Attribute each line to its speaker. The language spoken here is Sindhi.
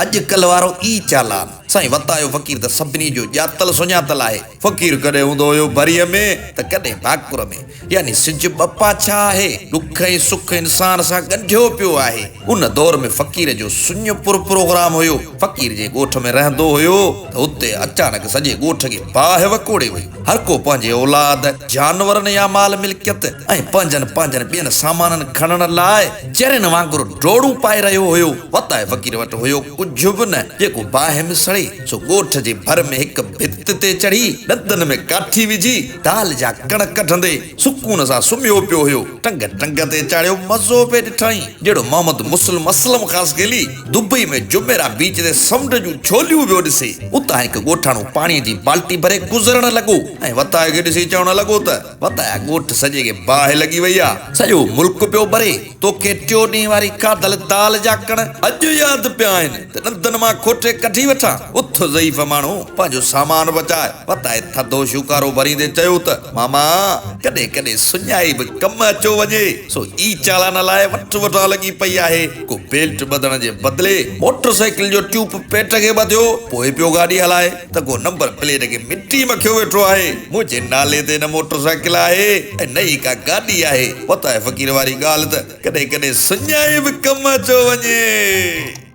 Speaker 1: اڄ ڪلهه وارو اي چالان. سائين وتايو فقير ته سڀني جو ڄاتل سڃاتل آهي. فقير ڪڏهن هوندو هيو ڀريء ۾ ته ڪڏهن ڀاڪر ۾. يعني سج ٻه پاڇا آهي. ڏک ۽ سک انسان سان ڳنڍيو پيو آهي. ان دور ۾ فقير جو سڃ پر پروگرام هيو. فقير جنهن ڳوٺ ۾ رهندو هيو ته اتي اچانڪ سڄي ڳوٺ کي باهه وڪوڙي وئي. هر ڪو پنهنجي اولاد، جانورن يا مال ملڪيت ۽ پنهنجن پنهنجن ٻين سامانن کڻڻ لاء چرين وانگر ڊوڙون پائي رهيو هيو. وتائي فقير وٽ هيو ڪجهه به نه، جيڪو باهه ۾ سڙي، سو ڳوٺ جي ڀر ۾ هڪ ڀت تي چڙهي، ڏندن ۾ ڪاٺي وجهي، دال جا ڪڻ ڪڍندي، سڪون سان سمهيو پيو هيو. ٽنگ ٽنگ تي چاڙهيو مزو پئي ڏٺائين. جهڙو Muhammad Muslim Aslam Khaskheli Dubai ۾ Jumeirah beach تي سمنڊ جون ڇوليون پيو ڏسي. اتان هڪ ڳوٺاڻو پاڻيء جي بالٽي ڀري گذرڻ لڳو ۽ وتايي کي ڏسي چوڻ لڳو ته، وتايا ڳوٺ سڄي کي باهه لڳي وئي آ، سڄو ملڪ پيو ٻري، توکي ٽيو ڏينهن واري کاڌل دال جا ڪڻ اڄ ياد پيا آهن ته ڏندن مان کوٽي ڪڍي وٺان. اٿ ضعيف ماڻهو، پنهنجو سامان بچاء. وتائي ٿڌو شوڪارو ڀريندي چيو ته، ماما! ڪڏهن ڪڏهن سڃائي به ڪم اچيو وڃي، سو اي چالان لاء وٺ وٺان لڳي پئي آهي. ڪو بيلٽ ٻڌڻ جي بدلي موٽر سائيڪل جو ٽيوب پيٽ کي ٻڌيو پوء پيو گاڏي هلائي ته ڪو نمبر پليٽ کي مٽي مکيو ويٺو آهي. منهنجي نالي تي نه موٽر سائيڪل آهي ۽ نه ئي ڪا گاڏي آهي. وتائي فقير واري ڳالهه ته ڪڏهن ڪڏهن سڃائي به ڪم اچيو وڃي.